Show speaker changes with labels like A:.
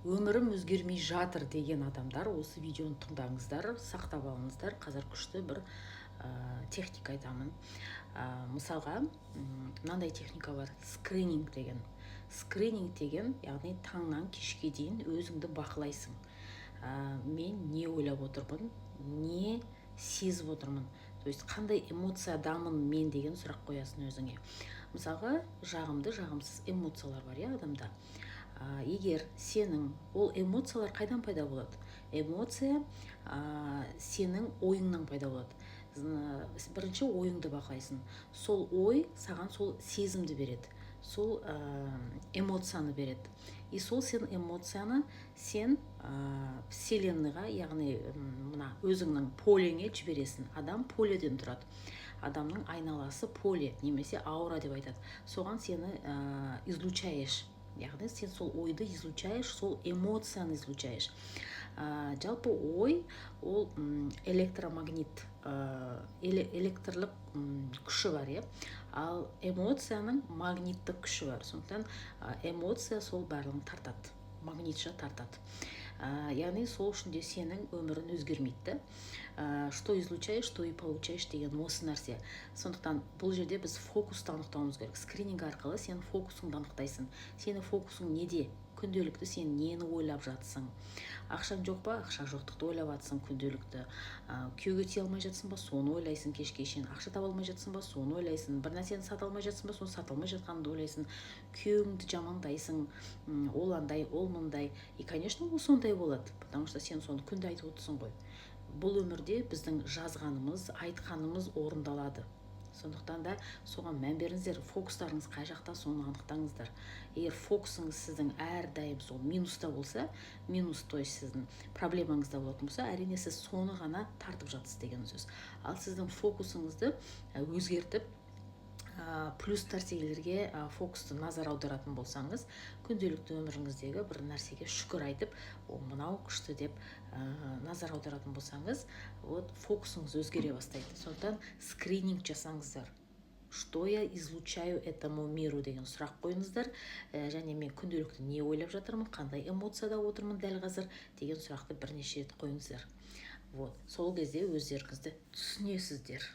A: Өмірім өзгермей жатыр деген адамдар, осы видеоны тыңдаңыздар, сақтап алыңыздар. Қазір күшті бір техника айтамын. Мысалға, мынандай техника бар, скрининг деген. Скрининг деген, яғни таңнан кешке дейін өзіңді бақылайсың. Мен не ойлап отырмын, не сезіп отырмын, то есть қандай эмоциядамын мен деген сұрақ қоясың өзіңе. Мысалға, жағымды, жағымсыз эмоциялар бар, иә, адамда. Егер сенің ол эмоциялар қайдан пайда болады? Эмоция сенің ойыңнан пайда болады. Бірінші ойыңды бақылайсың. Сол ой саған сол сезімді береді, сол эмоцияны береді. И сол сен эмоцияны сен вселенныйға, яғни мына өзіңнің полеңе жібересің. Адам поледен тұрады, адамның айналасы поле немесе аура деп айтады. Соған сені излучаешь, яғни сен сол ойды излучаешь, сол эмоцияны излучаешь. Жалпы ой ол электромагнит, электрлік күші бар, иә, ал эмоцияның магниттік күші бар. Сондықтан эмоция сол барлығын тартады, магнитша тартады. Яғни сол үшін де сенің өмірің өзгермейді да. Что излучаешь, то и получаешь деген осы нәрсе. Сондықтан бұл жерде біз фокусты анықтауымыз керек. Скрининг арқылы сен фокусыңды анықтайсың. Сенің фокусың неде күнделікті? Сен нені ойлап жатсың? Ақшаң жоқ па, ақша жоқтықты ойлап жатсың күнделікті. Күйеуге тие алмай жатсың ба, соны ойлайсың кешке шейін. Ақша таба алмай жатсың ба, соны ойлайсың. Бір нәрсені сата алмай жатсың ба, соны сата алмай жатқаныңды ойлайсың. Күйеуіңді жамандайсың, ол андай, ол мындай. И, конечно, ол сондай болады, потому что сен соны күнде айтып отырсың ғой. Бұл өмірде біздің жазғанымыз, айтқанымыз орындалады. Сондықтан да соған мән беріңіздер. Фокустарыңыз қай жақта, соны анықтаңыздар. Егер фокусыңыз сіздің әрдайым сол минуста болса, минус, то есть сіздің проблемаңызда болатын болса, әрине, сіз соны ғана тартып жатсыз деген сөз. Ал сіздің фокусыңызды өзгертіп, плюс нәрселерге фокусты назар аударатын болсаңыз, күнделікті өміріңіздегі бір нәрсеге шүкір айтып, о, мынау күшті деп назар аударатын болсаңыз, вот фокусыңыз өзгере бастайды. Сондықтан скрининг жасаңыздар. «Что я излучаю этому миру?» деген сұрақ қойыңыздар. Және мен күнделікті не ойлап жатырмын, қандай эмоцияда отырмын дәл қазір деген сұрақты бірнеше рет қойыңыздар. Вот сол кезде өздеріңізді түсінесіздер.